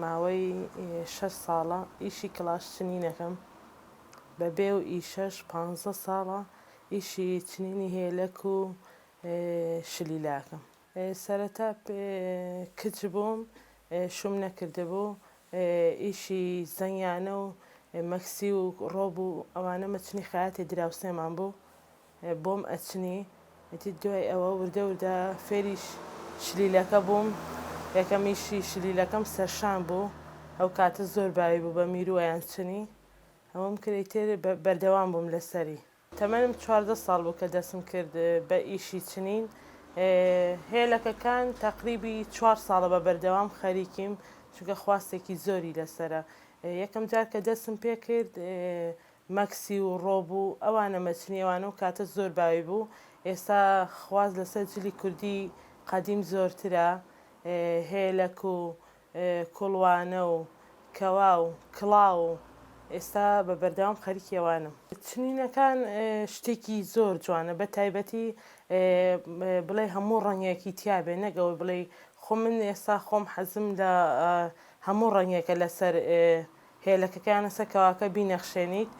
ماوەی شەش ساڵە ئیشی کڵاش چنینەکەم بە بێ و ئیشەش پانزە ساڵە ئیشی چنینی هێلەک و شلیلاکەم. سەرەتا کچ بووم شوم نەکردبوو ئیشی زەنگیانە و مەکسی و ڕۆب و ئەوانە مەچنی خەیاتی دراوسێمان بوو بۆم ئەچنی ئیتر دوای ئەوە وردە وردە فێری شلیلەکە بووم یەکەم ئیشی شلیلەکەم سەرشان بوو ئەو کاتە زۆر باوی بوو بە میرو ئەیان چنی ئەوەم کرد ئیتر بەردەوام بووم لەسەری. تەمەنم 14 ساڵ بوو کە دەستم کرد بە ئیشی چنین هێلەکەکان تەقریبی چوار ساڵە بە بەردەوام خەریکیم چونکە خواستێکی زۆری لەسەرە یەکەم جار کە دەستم پێ کرد مەکسی و ڕۆب و ئەوانە مەچنی ئەوانە و کاتە زۆر باوی بوو ئێستا خواست لەسەر جلی کوردی قەدیم زۆرترە هێلەک و کوڵوانە و کەوا و کڵاو و ئێستا بە بەردەوام خەریکی ئەوانم. چنینەکان شتێکی زۆر جوانە بە تایبەتی بڵێ هەموو ڕەنگێکی تیابێ نەک ئەوەی بڵێی خۆ من ئێستا خۆم حەزم لە هەموو ڕەنگێکە لەسەر هێلەکەکەیان لەسەر کەواکە بینەخشێنیت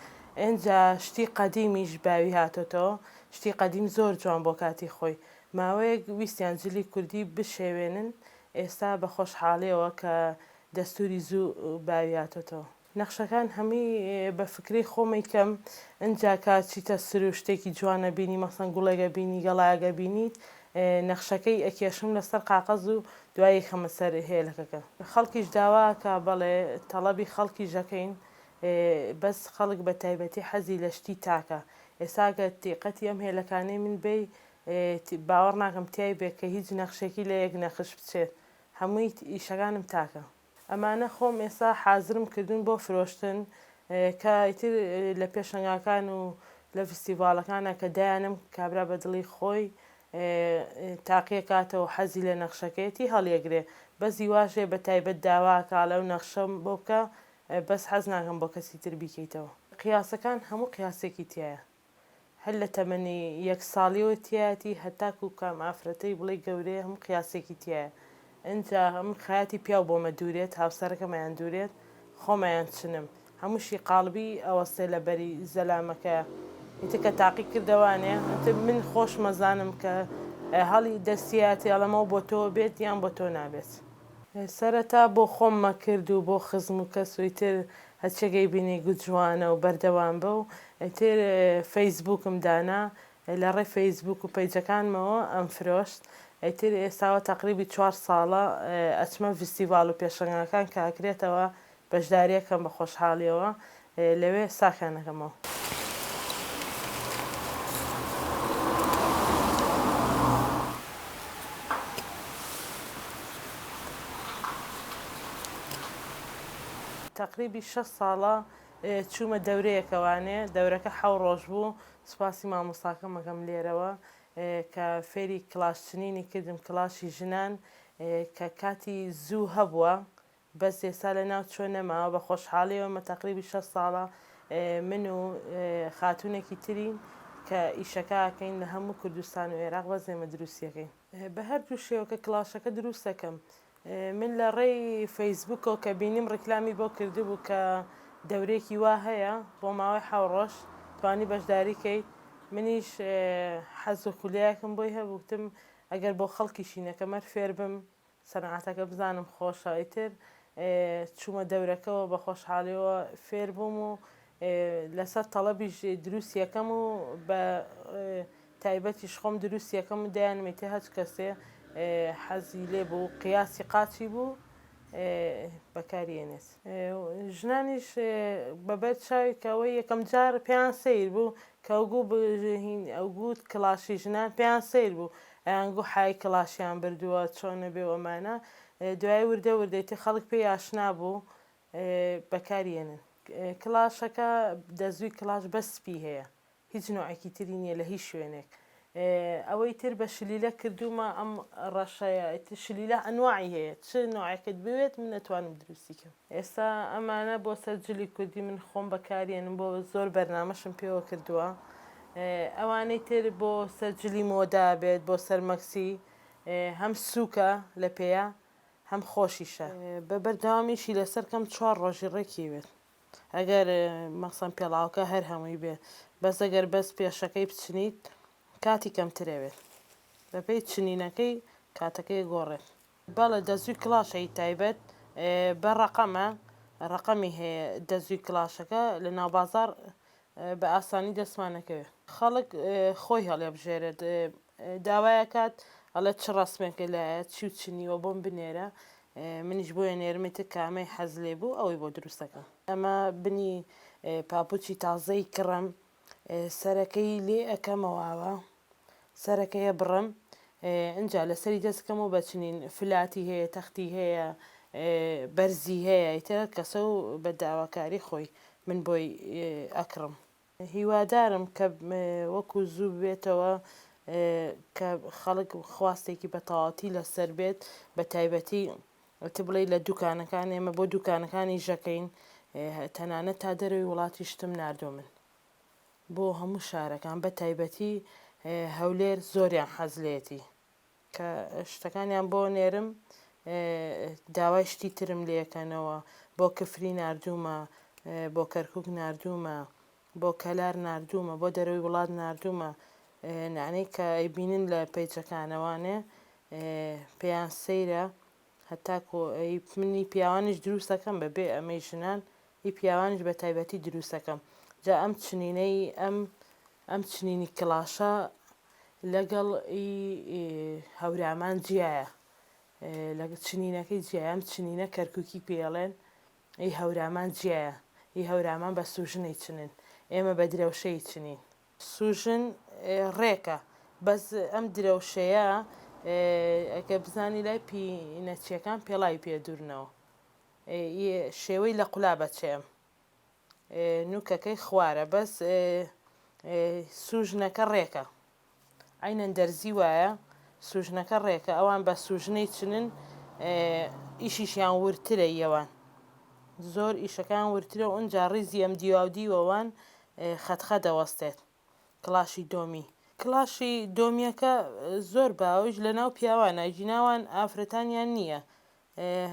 ئنجا شتی قەدیمیش باوی هاتۆتەوە شتی قەدیم زۆر جوان بۆ کاتی خۆی ماوەیەک ویستیان جلی کوردی بشێوێنن ئێستا بە خۆشحاڵیەوە کە دەستوری زوو باوی هاتۆتەوە. نەخشەکان هەمووی بە فکرەی خۆم ئەیکەم ئنجا کە چیتە سرو شتێکی جوان ئەبینی مەسەن گوڵێک ئەبینی گەڵایەک ئەبینیت نەخشەکەی ئەکێشم لەسەر قاقەز و دوای ئەیخەمە سەر هێلەکەکە. خەڵکیش داوا ئەکا بەڵێ تەڵەبی خەڵکیش ئەکەین بەس خەڵک بە تایبەتی حەزی لە شتی تاکە ئێستا گەر دیقەتی ئەم هێلەکانەی من بەی باوەڕ ناکەم تیای بێ کە هیچ نەخشێکی لە یەک نەخش بچێت هەمووی ئیشەکانم تاکە. ئەمانە خۆم ئێستا حازرم کردوون بۆ فرۆشتن کە ئیتر لە پێشەنگاکان و لە فیستیڤاڵەکانا کە دایانم کابرا بە دڵی خۆی تاقیەکاتەوە حەزی لە نەخشەکەیەتی هەڵیەگرێ بەس هیواش هەیە بە تایبەت داوا ئەکا ئەڵێ ئەو نەخشەم بۆ بکە بەس حەز ناکەم بۆ کەسی تر بیکەیتەوە. قیاسەکان هەموو قیاسێکی تیایە هەر لە تەمەنی یەک ساڵیەوە تیایەتی هەتاکو کام ئافرەتەی بڵێی گەورەیە هەموو قیاسێکی تیایە ئنجا من خەیاتی پیاو بۆمە دوورێت هاوسەرەکەم ئەیان دوورێت خۆم ئەیان چنم هەمووشی قاڵبی ئەوەستێ لە بەری زەلامەکەیا ئیتر کە تاقی کردەوانێ ئیتر من خۆشمەزانم کە هەڵی دەستیاتی ئەڵێم ئەو بۆ تۆ بێت یان بۆ تۆ نابێت. سەرەتا بۆ خۆم مەکرد و بۆ خزم و کەس و ئیتر هەرچیەک ئەیبینی گوت جوانە و بەردەوام بە و ئیتر فەیسبووکم دانا لە ڕێی فەیسبووک و پەیجەکانمەوە ئەمفرۆشت ئیتر ئێستاوە تەقریبی چوار ساڵە ئەچمە ڤیستیڤاڵ و پێشەنگاکان کە ئەکرێتەوە بەشداریەکەم بە خۆشحاڵیەوە لەوێ ساخیان ئەکەمەوە. تەقریبی شەش ساڵە چوومە دەورەیەکەوانێ دەورەکە حەو ڕۆژ بوو سوپاسی مامۆستاکەم ئەکەم لێرەوە کە فێری کڵاش چنینی کردم کڵاشی ژنان کە کاتی زوو هەبووە بەس ئێستا لە ناو چوە نەماوە بە خۆشحاڵیەوە ئێمە تەقریبی شەست ساڵە من و خاتونێکی ترین کە ئیشەکە ئەکەین لە هەموو کوردستان و ئێراق بەس ئێمە دروستیەکەین. بە هەردوو شێوەکە کڵاشەکە دروست ئەکەم من لە ڕێی فەیسبوکەوە کە بینیم ڕیکلامی بۆ کردبوو کە دەورەیەکی وا هەیە بۆ ماوەی حەو ڕۆژ توانی بەشداری کەیت منیش حەز و خولیایەکم بۆی هەبوو وتم ئەگەر بۆ خەڵکیشی نەکەم هەر فێربم سەنعەتەکە بزانم خۆشە ئیتر چوومە دەورەکەوە بە خۆشحاڵیەوە فێر بووم و لەسەر تەڵەبیش دروست یەکەم و بە تایبەتیش خۆم دروست یەکەم و دایانم ئیتر هەچ کەسێ حەزی لێ بوو قیاسی قاچی بوو بەکاریێنێت. ژنانیش بەبەر چاوی کە ئەوەی یەکەم جار پێیان سەیر بوو کە ئەو گوو ئەو گووت کڵاشی ژنان پێیان سەیر بوو ئەیان گوو حای کڵاشیان بردووە چۆنە بێ و ئەمانە دوای وردە وردە ئیتر خەڵک پێی ئاشنا بوو بەکاری یەنن. کڵاشەکە دەزووی کڵاش بەس سپی هەیە هیچ نوعێکی تری نیە لە هیچ شوێنێک ئەوەی تر بە شلیلە کردوومە ئەم ڕەشەیە ئیتر شلیلە ئەنواعی هەیە چ نوعێکت بوێت من ئەتوانم دروستی کەم. ئێستا ئەمانە بۆ سەر جلی کوردی من خۆم بەکاریەنم بۆ زۆر بەرنامەشم پێوە کردووە ئەوانەی تر بۆ سەر جلی مۆدا بێت بۆ سەر مەکسی هەم سووکە لە پێیە. هەم خۆشیشە. بە بەردەوام ئیشی لەسەر کەم چوار ڕۆژی ڕێکی بێت ئەگەر مەسەن پێڵاوەکە هەر هەمووی بێ بەس ئەگەر بەس پێشەکەی بچنیت کاتی کەمترەوێت بەپێی چنینەکەی کاتەکەی گۆڕێت. بەڵێ دەزووی کڵاش هەی تایبەت بە ڕەقەمە ڕەقەمی هەیە دەزووی کڵاشەکە لە ناوبازاڕ بە ئاسانی دەستمان نەکەوێت خەڵک خۆی هەڵیەبژێرێت داوایەکات ئەڵێت چ ڕەسمێکە لایە چی و چنیوە بۆم بنێرە منیش بۆیە نێرمی تر کامەی حەز لێ بوو ئەوەی بۆ دروستەکەم. ئەمە بنی پاپوچی تازەی کڕم سەرەکەی لێ ئەکەمەوە ئاوا سەرەکەی ئەبڕم ئینجا لەسەری دەست کەم و بە چنین فلاتی هەیە تەختی هەیە بەرزی هەیە ئیتر کەسە و بە داواکاری خۆی من بۆی ئەکڕم. هیوادارم کە وەکو زوو ببێتەوە کە خەڵک خواستێکی بە تەواوەتی لەسەر بێت بە تایبەتی ت بڵێی لە دوکانەکان ئێمە بۆ دوکانەکانی ژەکەین تەنانەت تا دەرەوەی وڵاتی شتم ناردووە من بۆ هەموو شارەکان بە تایبەتی هەولێر زۆریان حەز لێتی کە شتەکانیان بۆ نێرم داوای شتی ترم لێکەنەوە بۆ کفری ناردوومە بۆ کەرکک ناردوومە بۆ کەلار ناردوومە بۆ دەرەوەی وڵات ناردوومە نانەی کە ئەیبینن لە پەیجەکانەوانێ پێیان سەیرە هەتاکۆ منی پیاوانیش دروستەکەم بە بێ ئەمەی ژنان ئی پیاوانیش بە تایبەتی دروستەکەم جا ئەم چنینەی ئەم ئەم چنینی کڵاشە لەگەڵ ئی هەورامان جیایە لە چنینەکەی جیایە ئەم چنینە کەرکوکی پێڵێن ئی هەورامان جیایە ئی هەورامان بە سوژنەی چنن ئێمە بە درەوشەی چنین. سوژن ڕێکە بەس ئەم درەوشەیە ئەگەر بزانی لای پینەچیەکان پێڵاوی پێ دورنەوە شێوەی لە قولابە چێ ئەم نوکەکەی خوارە بەس سوژنەکە ڕێکە عەینەن دەرزی وایە سوژنەکە ڕێکە ئەوان بە سوژنەی چنن ئیشیشیان ورترە یەوان زۆر ئیشەکان ورترە و ئونجا ڕیزی ئەم دیواو دیوەوان خەتخە دەوەستێت کڵاشی دۆمی. کڵاشی دۆمیەکە زۆر باوەیش لەناو پیاوانە گیناوان ئافرەتانیان نییە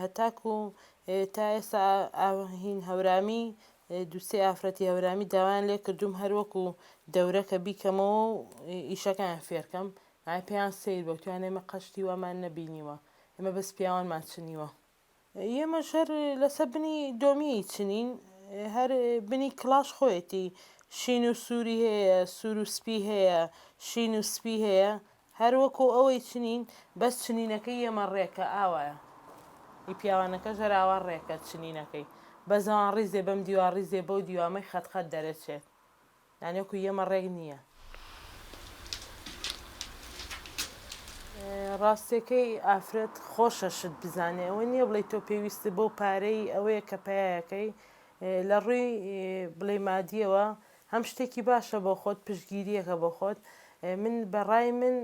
هەتاکو تا ئێستا هین هەورامی دووسێ ئافرەتی هەورامی داوایان لێ کردووم هەر وەکو دەورەکە بیکەمەوە و ئیشەکەیان فێرکەم ئای پێیان سەیر بە وتیان ئێمە قەت شتی وامان نەبینیوە ئێمە بەس پیاوانمان چنیوە. ئێمەش هەر لەسەر بنی دۆمیی چنین هەر بنی کڵاش خۆیەتی شین و سووری هەیە سوور و سپی هەیە شین و سپی هەیە هەر وەکو ئەوەی چنین بەس چنینەکەی ئێمە ڕێکە ئاوایە ئی پیاوانەکەش هەر ئاوا ڕێکە چنینەکەی بەس ئەوان ڕیزێ بەم دیوا ڕیزێ بەو دیوامەی خەت خەت دەرەچێت یانی وەکو ئێمە ڕێک نییە. ڕاستیەکەی ئافرەت خۆشە شت بزانێ ئەوە نییە بڵێی تۆ پێویستت بەو پارەی ئەوەیە کە پەیایەکەی لە ڕووی بڵێی مادیەوە هەم شتێکی باشە بۆ خۆت پشتگیریەکە بۆ خۆت من بە ڕای من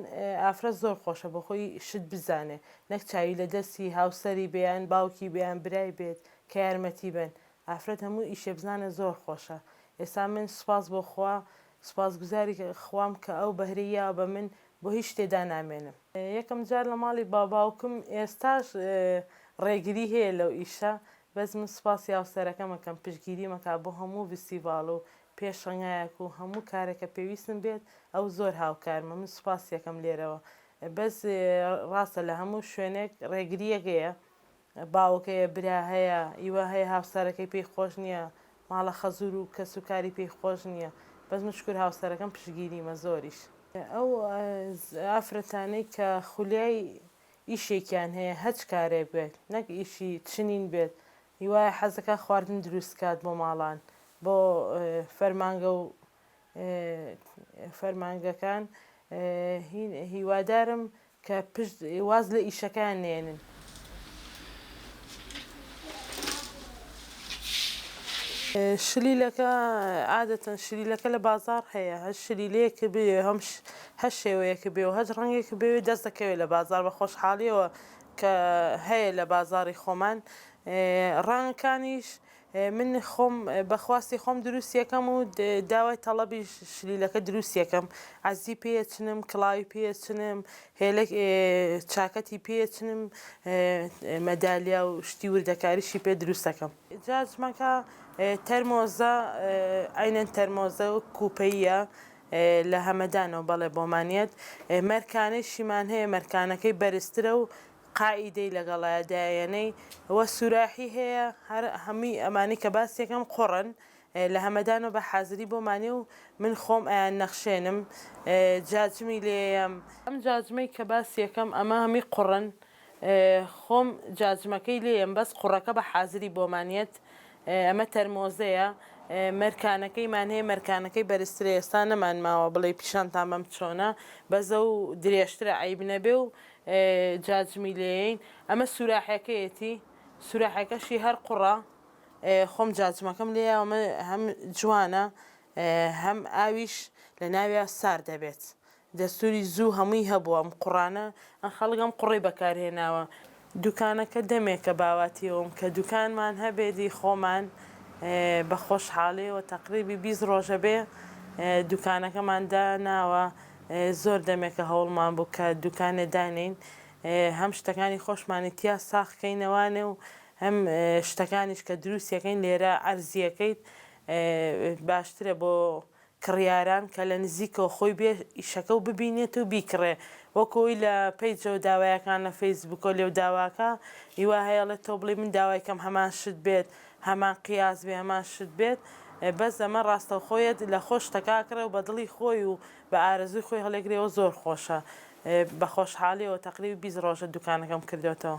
ئافرەت زۆر خۆشە بۆ خۆی شت بزانێ نەک چاوی لە دەستی هاوسەری بێ یان باوکی بێ یان برای بێت کە یارمەتی بەن ئافرەت هەموو ئیشێ بزانێ زۆر خۆشە ئێستا من سوپاس بۆ خوا سوپاس گوزاری خوام کە ئەو بەهرەی یاوە بە من بۆ هیچ شتێ دانامێنم. یەکەم جار لە ماڵی باوکم ئێستاش ڕێگری هەیە لەو ئیشە بەس من سوپاسی هاوسەرەکەم ئەکەم پشتگیریم ئەکا بۆ هەموو ڤیستیڤاڵ و پێشەنگایەک و هەموو کارێک کە پێویستم بێت ئەو زۆر هاوکارمە من سوپاسی ئەکەم لێرەوە بەس ڕاستە لە هەموو شوێنێک ڕێگریەک هەیە باوک هەیە برا هەیە ئیوە هەیە هاوسەرەکەی پێی خۆش نییە ماڵە خەزور و کەس و کاری پێی خۆش نییە بەس من شکر هاوسەرەکەم پشتگیریمە زۆریش. ئەو ئافرەتانەی کە خولیای ئیشێکیان هەیە هەچ کارێک بێت نەک ئیشی چنین بێت هیوایە حەزەکا خواردن دروست کات بۆ ماڵان بۆ فەرمانگە و فەرمانگەکان هیوادارم کە پشت واز لە ئیشەکەیان نێنن. شلیلەکە عادەتەن شلیلەکە لە بازاڕ هەیە هەر شلیلەیەک بێ هەم هەر شێوەیەک بێ و هەچ ڕەنگێک بێ دەست دەکەوێت لە بازاڕ بە خۆشحاڵیەوە کە هەیە لە بازاڕی خۆمان ڕەنگەکانیش. من خۆم بە خواستی خۆم دروستیەکەم و داوای تەڵەبی شلیلەکە دروستیەکەم عەزی پێچنم کڵاوی پێچنم هێلەک چاکەتی پێچنم مەدالیا و شتی وردەکاریشی پێ دروستەکەم. جاجمەکە تەرمۆزە عەینەن تەرمۆزە و کوپەییە لە هەمەدانەوە بەڵێ بۆمانیەت مەرکانەیشیمان هەیە مەرکانەکەی بەرزترە و قاعیدەی لەگەڵایە دایەنەی وە سوراحی هەیە هەر هەمووی ئەمانەی کە باسیەکەم قوڕن لە هەمەدانەوە بە حازری بۆمانێ و من خۆم ئەیان نەخشێنم جاجمی لێیەم. ئەم جاجمەی کە باسیەکەم ئەمە هەمووی قوڕن خۆم جاجمەکەی لێیەم بەس قوڕەکە بە حازری بۆمانیەت ئەمە تەرمۆزەیە مەرکانەکەیمان هەیە مەرکانەکەی بەرزترە ئێستا نەمان ماوە بڵێی پیشانتان بەم چۆنە بەس ئەو درێژترە عەیب نەبێ و جاجمی لێین ئەمە سوراحەکەیەتی سوراحەکەشی هەر قوڕە خۆم جاجمەکەم لێیە ئەمە هەم جوانە هەم ئاویش لە ناویا سار دەبێت دەستوری زوو هەمووی هەبووە ئەم قوڕانە ئەم خەڵک ئەم قوڕەی بەکارهێناوە. دوکانەکە دەمێکە باواتیەوەم کە دوکانمان هەبێت هی خۆمان بە خۆشحاڵیەوە تەقریبی 20 ڕۆژە بێ دوکانەکەمان داناوە زۆر دەمێکە هەوڵمان بوو کە دوکانێ دانێین هەم شتەکانی خۆشمانی تیا ساغ کەینەوانێ و هەم شتەکانیش کە دروستیەکەین لێرە عەرزیەکەیت باشترە بۆ کڕیاران کە لە نزیکەوە خۆی بێ ئیشەکە و ببینێت و بیکڕێ وەکو ئەوی لە پەیجەوە داوایەکان لە فەیسبوکەوە لێو داواکە ی وا هەیە ئەڵێ تۆ بڵێی من داوای کەم هەمان شت بێت هەمان قیاس بێ هەمان شت بێت بەس ئەمە ڕاستەوخۆیەت لە خۆ شتەکە ئەکڕێ و بە دڵی خۆی و بە ئارەزووی خۆی هەڵێگرێەوە زۆر خۆشە بە خۆشحاڵیەوە تەقریبی 20 ڕۆژە دوکانەکەم کردۆتەوە.